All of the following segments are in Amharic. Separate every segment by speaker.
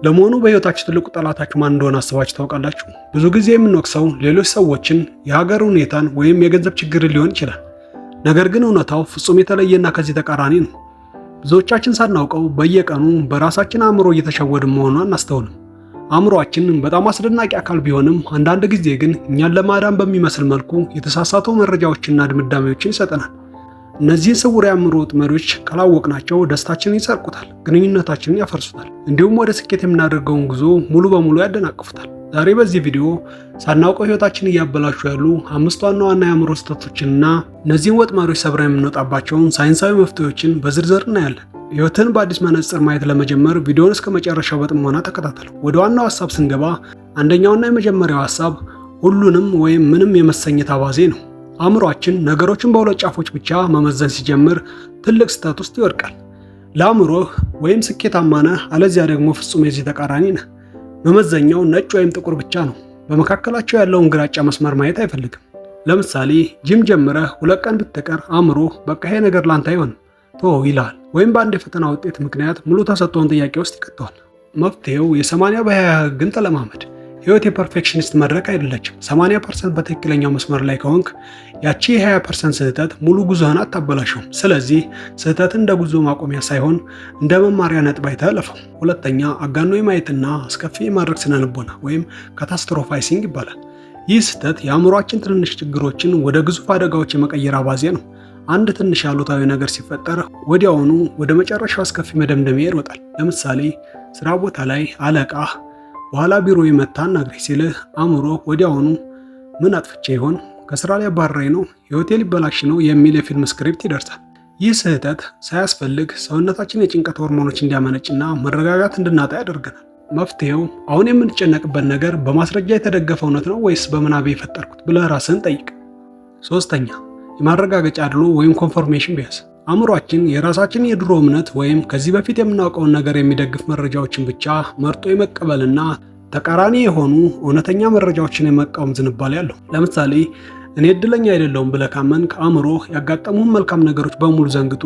Speaker 1: ለመሆኑ በሕይወታችሁ ትልቁ ጠላታችሁ ማን እንደሆነ አስባችሁ ታውቃላችሁ? ብዙ ጊዜ የምንወቅሰው ሌሎች ሰዎችን፣ የሀገር ሁኔታን ወይም የገንዘብ ችግርን ሊሆን ይችላል። ነገር ግን እውነታው ፍጹም የተለየና ከዚህ ተቃራኒ ነው። ብዙዎቻችን ሳናውቀው በየቀኑ በራሳችን አእምሮ እየተሸወድን መሆኑን አናስተውልም። አእምሯችን በጣም አስደናቂ አካል ቢሆንም አንዳንድ ጊዜ ግን እኛን ለማዳን በሚመስል መልኩ የተሳሳቱ መረጃዎችና ድምዳሜዎችን ይሰጠናል። እነዚህን ስውር የአእምሮ ወጥመዶች ካላወቅናቸው ደስታችንን ይሰርቁታል፣ ግንኙነታችንን ያፈርሱታል፣ እንዲሁም ወደ ስኬት የምናደርገውን ጉዞ ሙሉ በሙሉ ያደናቅፉታል። ዛሬ በዚህ ቪዲዮ ሳናውቀው ሕይወታችንን እያበላሹ ያሉ አምስት ዋና ዋና የአእምሮ ስህተቶችንና እነዚህን ወጥመዶች ሰብረን የምንወጣባቸውን ሳይንሳዊ መፍትሄዎችን በዝርዝር እናያለን። ሕይወትን በአዲስ መነጽር ማየት ለመጀመር ቪዲዮውን እስከ መጨረሻው በጥሞና ተከታተሉ። ወደ ዋናው ሀሳብ ስንገባ አንደኛውና የመጀመሪያው ሀሳብ ሁሉንም ወይም ምንም የመሰኘት አባዜ ነው። አእምሯችን ነገሮችን በሁለት ጫፎች ብቻ መመዘን ሲጀምር ትልቅ ስህተት ውስጥ ይወድቃል። ለአእምሮህ ወይም ስኬታማ ነህ፣ አለዚያ ደግሞ ፍጹም የዚህ ተቃራኒ ነህ። መመዘኛው ነጭ ወይም ጥቁር ብቻ ነው። በመካከላቸው ያለውን ግራጫ መስመር ማየት አይፈልግም። ለምሳሌ ጂም ጀምረህ 2 ቀን ብትቀር አእምሮህ በቃ ይሄ ነገር ላንተ አይሆንም፣ ተወው ይልሃል። ወይም በአንድ የፈተና ውጤት ምክንያት ሙሉ ተሰጥኦህን ጥያቄ ውስጥ ይከተዋል። መፍትሄው የ80 በ20 ህግን ተለማመድ። ህይወት የ perfectionist መድረክ አይደለችም። 80% በትክክለኛው መስመር ላይ ከሆንክ ያቺ የ20% ስህተት ሙሉ ጉዞህን አታበላሸውም። ስለዚህ ስህተትን እንደ ጉዞ ማቆሚያ ሳይሆን እንደ መማሪያ ነጥብ አይተህ እለፈው። ሁለተኛ፣ አጋኖ የማየትና አስከፊ የማድረግ ስነልቦና ወይም catastrophizing ይባላል። ይህ ስህተት የአእምሯችን ትንንሽ ችግሮችን ወደ ግዙፍ አደጋዎች የመቀየር አባዜ ነው። አንድ ትንሽ አሉታዊ ነገር ሲፈጠር ወዲያውኑ ወደ መጨረሻው አስከፊ መደምደሚያ ይሮጣል። ለምሳሌ ስራ ቦታ ላይ አለቃህ በኋላ ቢሮ መጥተህ አናግረኝ ሲልህ አእምሮህ ወዲያውኑ ምን አጥፍቼ ይሆን፣ ከስራ ሊያባርረኝ ነው፣ ህይወቴ ሊበላሽ ነው የሚል የፊልም script ይደርሳል። ይህ ስህተት ሳያስፈልግ ሰውነታችን የጭንቀት ሆርሞኖች እንዲያመነጭና መረጋጋት እንድናጣ ያደርገናል። መፍትሄው አሁን የምንጨነቅበት ነገር በማስረጃ የተደገፈ እውነት ነው ወይስ በምናቤ የፈጠርኩት ብለህ ራስህን ጠይቅ። ሶስተኛ፣ የማረጋገጫ አድሎ ወይም confirmation bias። አእምሯችን የራሳችን የድሮ እምነት ወይም ከዚህ በፊት የምናውቀውን ነገር የሚደግፍ መረጃዎችን ብቻ መርጦ የመቀበልና ተቃራኒ የሆኑ እውነተኛ መረጃዎችን የመቃወም ዝንባሌ አለው። ለምሳሌ እኔ እድለኛ አይደለሁም ብለህ ካመንክ አእምሮህ ያጋጠሙህን መልካም ነገሮች በሙሉ ዘንግቶ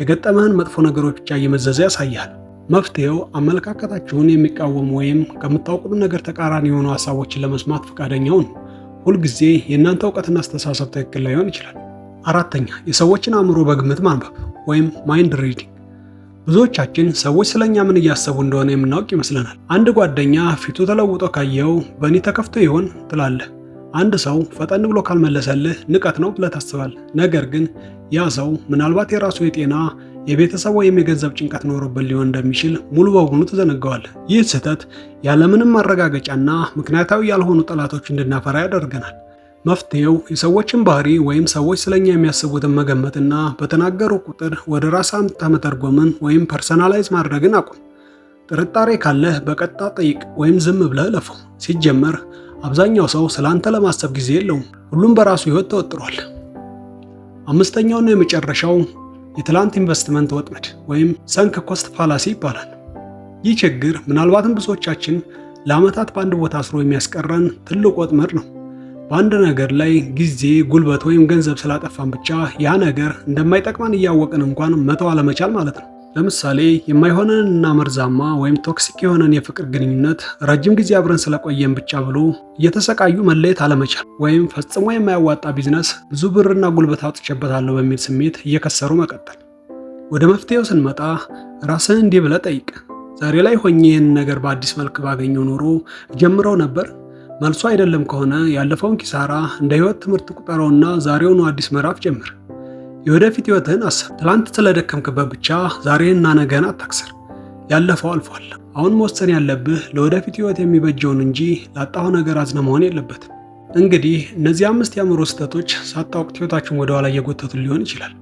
Speaker 1: የገጠመህን መጥፎ ነገሮች ብቻ እየመዘዘ ያሳይሃል። መፍትሄው አመለካከታችሁን የሚቃወሙ ወይም ከምታውቁት ነገር ተቃራኒ የሆኑ ሀሳቦችን ለመስማት ፈቃደኛ ሁኑ። ሁልጊዜ የእናንተ እውቀትና አስተሳሰብ ትክክል ላይሆን ይችላል። አራተኛ፣ የሰዎችን አእምሮ በግምት ማንበብ ወይም mind reading። ብዙዎቻችን ሰዎች ስለኛ ምን እያሰቡ እንደሆነ የምናውቅ ይመስለናል። አንድ ጓደኛ ፊቱ ተለውጦ ካየኸው በእኔ ተከፍቶ ይሆን ትላለህ። አንድ ሰው ፈጠን ብሎ ካልመለሰልህ ንቀት ነው ብለህ ታስባለህ። ነገር ግን ያ ሰው ምናልባት የራሱ የጤና፣ የቤተሰብ ወይም የገንዘብ ጭንቀት ኖሮበት ሊሆን እንደሚችል ሙሉ በሙሉ ትዘነጋዋለህ። ይህ ስህተት ያለምንም ማረጋገጫና ምክንያታዊ ያልሆኑ ጠላቶች እንድናፈራ ያደርገናል። መፍትሄው የሰዎችን ባህሪ ወይም ሰዎች ስለኛ የሚያስቡትን መገመትና በተናገሩ ቁጥር ወደ ራስ አምጥተህ መተርጎምን ወይም personalize ማድረግን አቁም። ጥርጣሬ ካለህ በቀጥታ ጠይቅ ወይም ዝም ብለህ እለፈው። ሲጀመር አብዛኛው ሰው ስለ አንተ ለማሰብ ጊዜ የለውም። ሁሉም በራሱ ህይወት ተወጥሯል። አምስተኛውና የመጨረሻው የትላንት ኢንቨስትመንት ወጥመድ ወይም sunk cost fallacy ይባላል። ይህ ችግር ምናልባትም ብዙዎቻችን ለዓመታት በአንድ ቦታ አስሮ የሚያስቀረን ትልቅ ወጥመድ ነው። በአንድ ነገር ላይ ጊዜ፣ ጉልበት ወይም ገንዘብ ስላጠፋን ብቻ ያ ነገር እንደማይጠቅመን እያወቅን እንኳን መተው አለመቻል ማለት ነው። ለምሳሌ የማይሆነንና መርዛማ ወይም toxic የሆነን የፍቅር ግንኙነት ረጅም ጊዜ አብረን ስለቆየን ብቻ ብሎ እየተሰቃዩ መለየት አለመቻል፣ ወይም ፈጽሞ የማያዋጣ ቢዝነስ ብዙ ብርና ጉልበት አውጥቼበታለሁ በሚል ስሜት እየከሰሩ መቀጠል። ወደ መፍትሄው ስንመጣ ራስህን እንዲህ ብለህ ጠይቅ። ዛሬ ላይ ሆኜ ይህን ነገር በአዲስ መልክ ባገኘው ኖሮ እጀምረው ነበር? መልሱ አይደለም ከሆነ ያለፈውን ኪሳራ እንደ ህይወት ትምህርት ቁጠረውና ዛሬውኑ አዲስ ምዕራፍ ጀምር። የወደፊት ህይወትህን አስብ። ትላንት ስለደከምክበት ብቻ ዛሬንና ነገን አታክስር። ያለፈው አልፏል። አሁን መወሰን ያለብህ ለወደፊት ህይወት የሚበጀውን እንጂ ላጣኸው ነገር አዝነህ መሆን የለበትም። እንግዲህ እነዚህ አምስት የአእምሮ ስህተቶች ሳታውቁት ህይወታችሁን ወደኋላ እየጎተቱ ሊሆን ይችላል።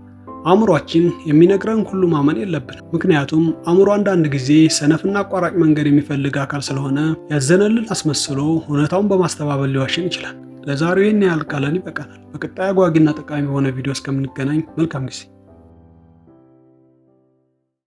Speaker 1: አእምሯችን የሚነግረን ሁሉ ማመን የለብንም። ምክንያቱም አእምሮ አንዳንድ ጊዜ ሰነፍና አቋራጭ መንገድ የሚፈልግ አካል ስለሆነ ያዘነልን አስመስሎ እውነታውን በማስተባበል ሊዋሽን ይችላል። ለዛሬው ይህን ያህል ካለን ይበቃናል። በቀጣይ አጓጊና ጠቃሚ በሆነ ቪዲዮ እስከምንገናኝ መልካም ጊዜ።